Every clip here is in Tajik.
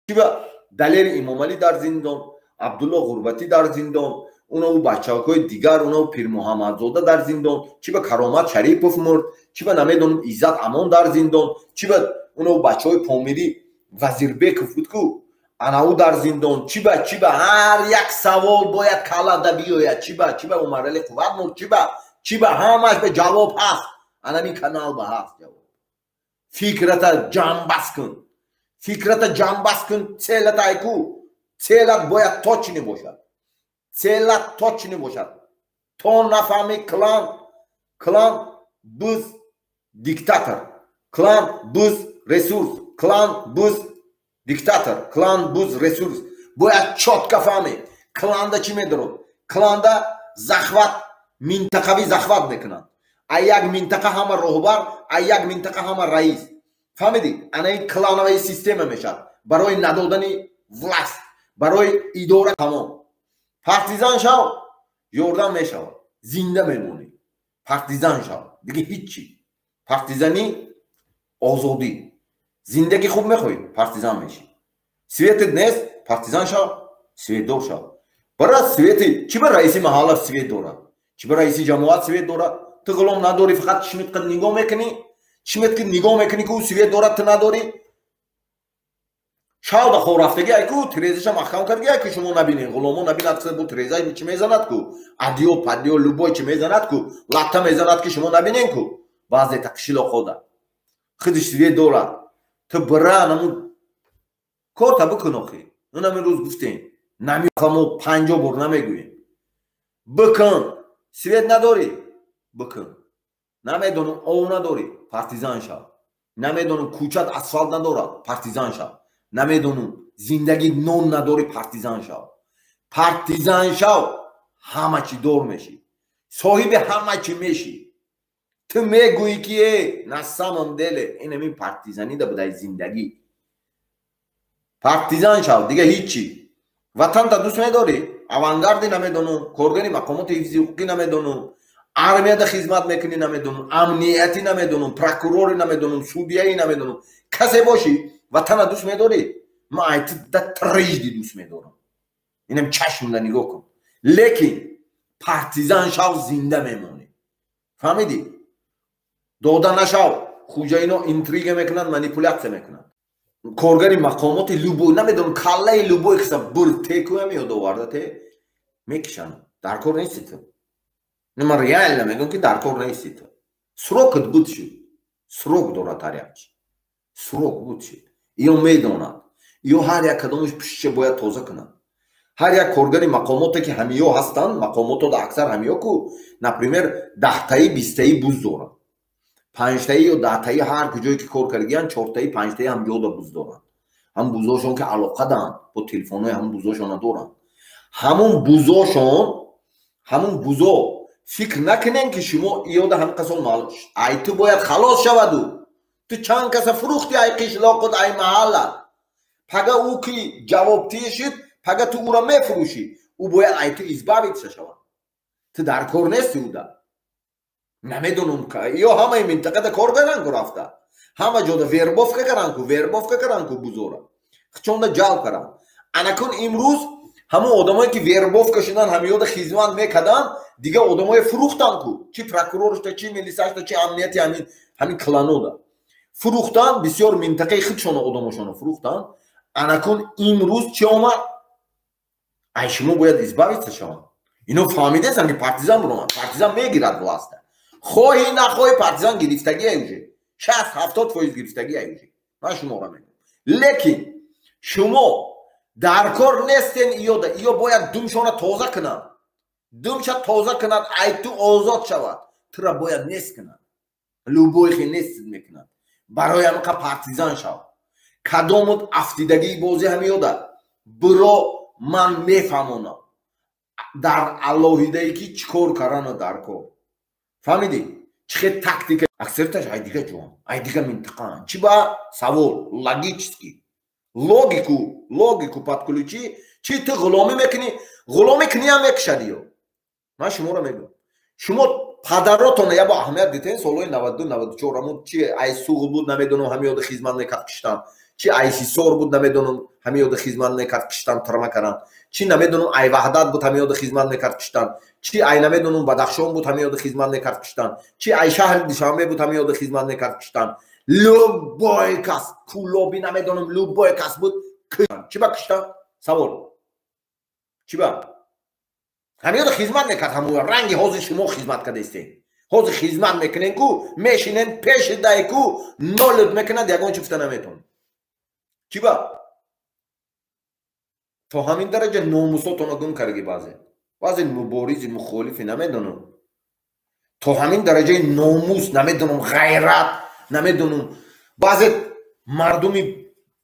Чӣ ба Далери Имомалӣ дар зиндон, Абдулло Ғурбатӣ дар зиндон, унаву бачаҳои дигар, унаву Пирмуҳаммадзода дар зиндон, чӣ ба Каромат Шарипов мурд, чӣ ба, намедонам, Иззат Амон дар зиндон, чӣ ба унаву бачаҳои Помирӣ, Вазирбеков буд ку, анаву дар зиндон, чӣ ба, чӣ ба? Ҳар як савол бояд каллада биёяд. Чӣ ба, чӣ ба Умарали Қувват мурд, чӣ ба, чӣ ба? Ҳамаш ба ҷавоб ҳаст, анамин канал ба ҳаст ҷавоб. Фикрата ҷамъбаст кун, фикрата ҷамъбаст кун, целата айку, целат бояд точный бошад, целат точный бошад. То нафаҳми клан, клан буз диктатор, клан буз ресурс, клан буз диктатор, клан буз ресурс. Бояд чётко фаҳмӣ кланда чӣ медорад. Кланда захват, минтақавӣ захват мекунанд. А як минтақа ҳама роҳбар, а як минтақа ҳама раис, фаҳмидӣ? Ана ин клановая система мешавад барои надодани власть, барои идора. Тамом, партизан шав, ёрдам мешавад, зинда мемонӣ. Партизан шав, дига ҳиччи. Партизанӣ озодӣ. Зиндагӣ хуб мехоҳӣ, партизан мешӣ. Светит нест, партизан шав, светдор шав. Бара свети чӣ ба раиси маҳалла свет дорад, чӣ ба раиси ҷамоат свет дорад, ту ғулом надорӣ? Фақат чишмит қад нигоҳ мекунӣ, чишмит ки нигоҳ мекунӣ, ки ӯ свет дорад, ту надорӣ. Шавда хоб рафтагӣ айку, тирезаша маҳкам кардги айку, шумо набинед, ғуломо набинад. Бу тиреза чӣ мезанад ку, адиё падиё, любой чӣ мезанад ку, латта мезанад, ки шумо набинен ку. Баъзета қишлоқода худиш свет дорад, ту бира наму корта бикун. Охи, унам рӯз гуфтем, намифамо, 50 бор намегӯем. Бикун. Свет надорӣ, бикун. Намедонам, ов надорӣ, партизан шав. Намедонам, кӯчат асфалт надорад, партизан шав. Намедонам, зиндагӣ нон надорӣ, партизан шав. Партизан шав, ҳама чӣ дор мешӣ, соҳиби ҳама чӣ мешӣ. Ту мегӯӣ, ки э, на самом деле инамин партизанида будай зиндагӣ. Партизан шав, дига ҳиччи. Ватанта дӯст медорӣ, авангарди, намедонам, коргари мақомоти ҳифзи ҳуқуқӣ, намедонам, армияда хизмат мекунӣ, намедонам, амниятӣ, намедонам, прокурорӣ, намедонам, судьяӣ, намедонам, касе бошӣ, ватана дӯст медорӣ. Ман айтда трижды дӯст медорам, инам чашмда нигоҳ кун. Лекин партизан шав, зинда мемонӣ, фаҳмидӣ? Дода нашав, хуҷаино интрига мекунанд, манипулятсия мекунанд. Коргари мақомоти любой, намедонам, каллаи любой киса бур текуя меёд, оварда те мекишанд. Дар кор нести ту. Ман реально мегӯям, ки дар кор нести ту, срокат буд шуд. Срок дорад ҳар як чи, срок буд шуд. Ё медонад, ё ҳар як кадомаш пуштша бояд тоза кунад. Ҳар як коргари мақомоте, ки ҳамиё ҳастанд, мақомотода аксар ҳамиё ку, например, 10таи, 20таи буз доранд, 5таи ё 10таи, ҳар куҷое ки кор кардагиянд, 4таи, 5таи ҳам ҷода буз доранд. Ҳам бузошон ки алоқа даанд бо телефонҳои, ҳамун бузошона доранд. Ҳамун бузошон, ҳамун бузо, фикр накунем, ки шумо иёда ҳамин қасол ай ту бояд халос шаваду. Ту чанд каса фурӯхти ай қишлоқут, ай маҳаллат. Пага ӯ ки ҷавобтие шуд, пага ту ӯро мефурӯшӣ. Ӯ бояд ай ту избавиться шавад. Ту дар кор нести ӯда. Намедонам, ё ҳамаи минтақада кор кардан ку, рафта ҳама ҷода вербовка кардан ку, вербовка кардан ку, бузора хичонда ҷалб кардан. Анакун имрӯз ҳамон одамое, ки вербовка шудан, ҳамиёда хизмат мекарданд, дигар одамое фурӯхтанд ку, чи прокуроршта, чи милисашта, чи амнияти, ҳамин кланода фурӯхтанд. Бисёр минтақаи худшона одамошона фурӯхтанд. Анакун имрӯз чӣ омад? Ай шумо бояд избавиться шаванд. Ино фаҳмидестанд, ки партизан буромад, партизан мегирад власта. Хоҳӣ нахоҳӣ, партизан гирифтагия уже, 60-70% гирифтагия уже, ман шуморо мегӯям. Лекин шумо дар кор нестен иёда. Иё бояд думшона тоза кунанд, думша тоза кунад, ай ту озод шавад. Тура бояд нест кунад, любой хе нест мекунад. Барои ҳамиқа партизан шав. Кадомут афтидагии бозӣ ҳамиёда биро, ман мефаҳмонам дар алоҳидае, ки чӣ кор кардану дар кор, фаҳмидӣ? Чӣ хел тактика. Аксариташ ай дига ҷоан, ай дига минтақаан. Чӣ ба савол логически, логику, логику подключи. Чӣ ту ғуломӣ мекунӣ? Ғуломӣ куниам мекушад ё. Ман шуморо мегӯям, шумо падаротона я бо аҳамият дитен, солҳои 92, 94, ҳамун чи ай суғ буд, намедонам, ҳамиёда хизмат мекард, киштан. Чи ай Ҳисор буд, намедонам, ҳамиёда хизмат мекард, киштан, тирма кардан. Чи намедонам, ай Ваҳдат буд, ҳамиёда хизмат мекард, киштан. Чи ай намедонам, Бадахшон буд, ҳамиёда хизмат мекард, киштан. Чи ай шаҳри Душанбе буд, ҳамиёда хизмат мекард, киштан. Любой кас, Кулоби, намедонам, любой кас буд, чи ба киштан? Савол. Чи ба? Ҳамиёда хизмат мекард, ҳамон ранги ҳозир шумо хизмат кардаистед. Ҳозир хизмат мекунен ку, мешинен пеши дай ку, нолид мекунад, ягон чи гуфта наметавонад. Чи ба? То ҳамин дараҷа номусотонро гум кардаги баъзе. Баъзе муборизи мухолифи намедонам. То ҳамин дараҷаи номус, намедонам, ғайрат, намедонам. Баъзе мардуми,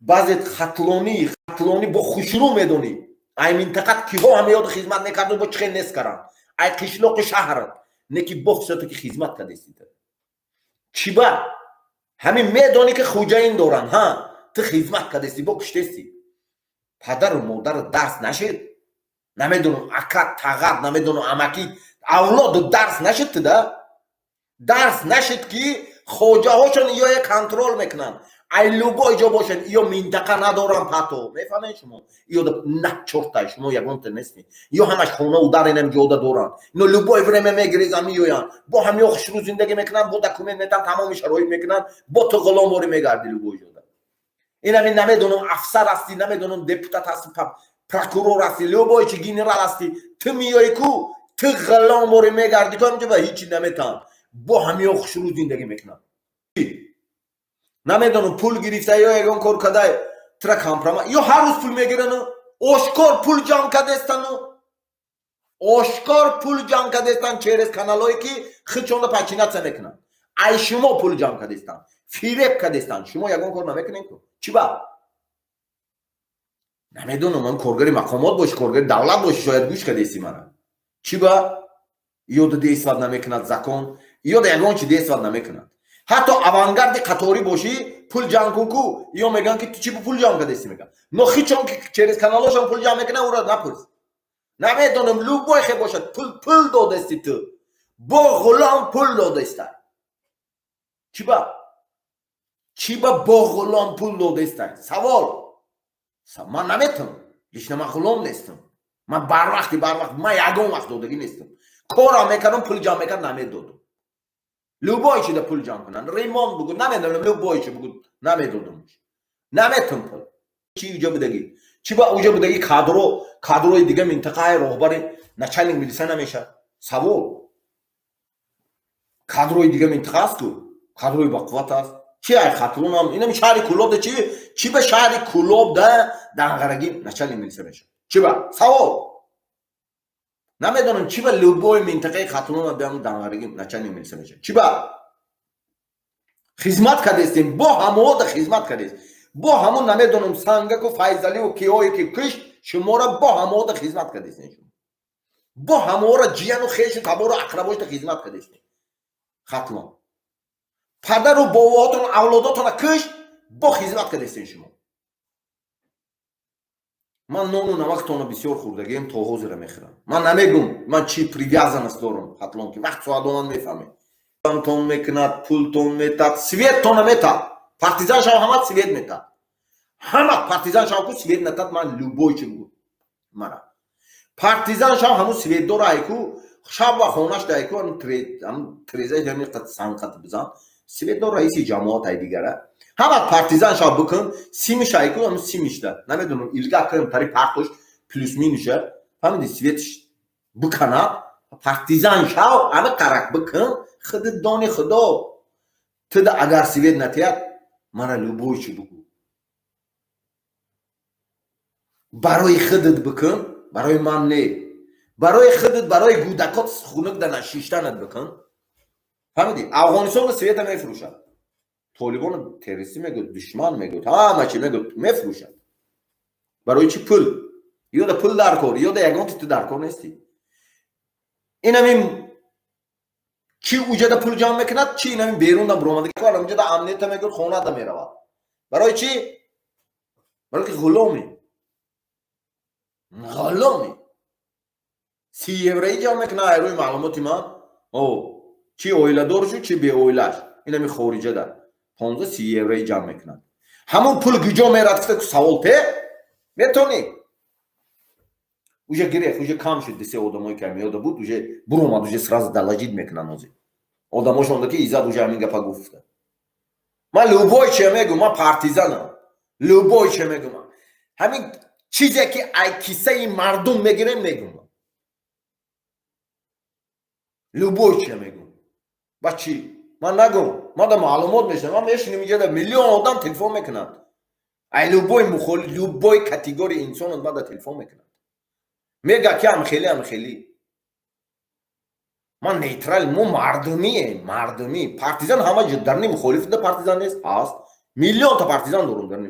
баъзе хатлонӣ бо хушрӯ медонӣ. Ай минтақа киҳо ҳамиёда хизмат мекарду, бо чӣ хел нест каранд. Ай қишлоқи шаҳр неки бо ки хизмат кардастӣ. Чӣ ба? Ҳамин медонӣ ки хуҷаин доранд, ҳа? Ту хизмат кардастӣ, бо киштестӣ. Падару модар дарс нашид? Намедонам, ака, тағат, намедонам, амаки, авлоду дарс нашид ту да? Дарс нашид ки хоҷаҳошон иёя контрол мекунанд. Ай любой ҷо бошанд, иё минтақа надоранд пато. Мефаҳмед шумо? Иё на чортай, шумо ягонта нестед. Иё ҳамаш хонау дар инам ҷода доранд. Ино любой время мегирезанд, меоянд. Бо ҳамиё хушрӯ зиндагӣ мекунанд, бо документ метан, тамоми шароит мекунанд, бо ту ғуломворӣ мегарди любой ҷода. Инами намедонам, афсар ҳастӣ, намедонам, депутат ҳастӣ, прокурор ҳастӣ, любой чи, генерал ҳастӣ, ту меои ку, ту ғуломворӣ мегарди ку, ҳамҷо ба ҳичи наметан. Бо ҳамиё хушрӯ зиндагӣ мекунанд. Намедонам, пул гирифта ё ягон кор кадай, тра компромат, ё ҳар рӯз пул мегирану, ошкор пул ҷамъ кардестану, ошкор пул ҷамъ кардестан через каналҳое ки худшонро подчиняться мекунанд. Ай шумо пул ҷамъ кардестан, фиреб кардестан, шумо ягон кор намекунед ку. Чӣ ба? Намедонам, ман коргари мақомот бошӣ, коргари давлат бошӣ, шояд гӯш кардести мана. Чӣ ба? Ёда действовать намекунад закон, ёда ягон чи действовать намекунад. Ҳатто авангарди қаторӣ бошӣ, пул ҷамъ кун ку, ё мегӯянд ки ту чӣ пул ҷамъ кардести, мегӯянд. Но хичон ки через каналҳошон пул ҷамъ мекунад, ӯро напурс. Намедонам, любой хе бошад, пул додести ту. Бо ғулом пул додеста. Чӣ ба? Чӣ ба бо ғулом пул додеста? Савол. Ман наметавонам. Лично ман ғулом нестам. Ман барвақти барвақт, ман ягон вақт додагӣ нестам. Корам мекардам, пул ҷамъ мекардам, намедодам. Любой чида пул ҷамъ кунанд, ремонт бугу, намедонам, любой чи бугу, намедодам. Наметам пул. Чи уҷа будагӣ? Чи ба уҷа будагӣ кадрои дига минтақаи роҳбари начальник милиса намешавад? Савол. Кадрои дига минтақа аст ку? Кадрои бақувват аст. Чи ай Хатлонам, инам шаҳри Кулоб да чи ба шаҳри Кулоб да Данғарагӣ начальник милиса мешавад? Чи ба? Савол. Намедонам, чи ба любой минтақаи Хатлона биам Данғарагӣ начальник милиса мешавад? Чи ба? Хизмат кардестем, бо ҳамода хизмат кардест. Бо ҳамон намедонам, Сангаку, Файзаливу, киҳое ки кишт, шуморо бо ҳамода хизмат кардестем шумо. Бо ҳаморо ҷияну хешу табору ақрабошта хизмат кардестем. Хатлон. Падару бобоотон, авлодотона кишт, бо хизмат кардестем шумо. Ман нону намактонро бисёр хӯрдагием, то ҳозира мехӯрам. Ман намегум, ман чи привязанность дорам Хатлон, ки вақт соат омад мефаҳмед. Тон мекунад, пултон метад, светтона метад. Партизан шав, ҳама свет метад. Ҳама партизан шав ку свет натад, ман любой чи бугу. Мара. Партизан шав, ҳамун свет дора айку, шаб ва хонаш да айку, ҳамун трезаи ҳамин қад санқат бизан. Свет дор раиси ҷамоат ай дигара. Ҳама партизан шав бикун, симиш айку, ҳамун симишда. Намедонам, илга кунам тари партош плюс минуша. Фаҳмиди, светш биканад, партизан шав, ҳама қарак бикун, худи дони худо. Туда агар свет натиҳад, мара любой чи бугу. Барои худат бикун, барои ман не. Барои худат, барои гӯдакот хунук да нашиштанат бикун. Фаҳмиди? Афғонистон света мефурӯшад. Толибон террористӣ мегӯяд, душман мегӯяд, ҳама чи мегӯяд, мефурӯшад. Барои чи пул? Ё да пул дар кор, ё да ягон ти ту дар кор нестӣ. Инамин чи уҷада пул ҷамъ мекунад, чи инамин берун да буромадагӣ кор, уҷада амнията мегӯяд, хонада меравад. Барои чи? Барои ки ғуломи. Ғуломи. 30 еврои ҷамъ мекунад, ай рӯи маълумоти ман. О, чи оиладоршу, чи беоилаш. Инами хориҷада 15-30 еврои ҷамъ мекунад. Ҳамун пул куҷо мерад, гуфта савол те метонӣ. Уже гирех, уже кам шуд. Дисе одамое ки меода буд, уже буромад, уже сразу доложить мекунанд. Ҳозир одамошонда ки Иззат уже ҳамин гапа гуфта. Ман любой че мегӯм, ман партизанам, любой че мегӯм, ҳамин чизе ки ай киссаи мардум мегирем, мегӯм, любой че мегӯм. Ба чӣ ман нагӯм? Ман да маълумот мешавам, ман мешинем иҷода, миллион одам телефон мекунанд, ай любой мухоли, любой категория инсон ман да телефон мекунанд, мега ки амхели, амхели. Ман нейтрал, мо мардумием, мардумӣ. Партизан ҳама ҷо дарни мухолиф да партизан нест, ҳаст, миллионта партизан дорум дарни.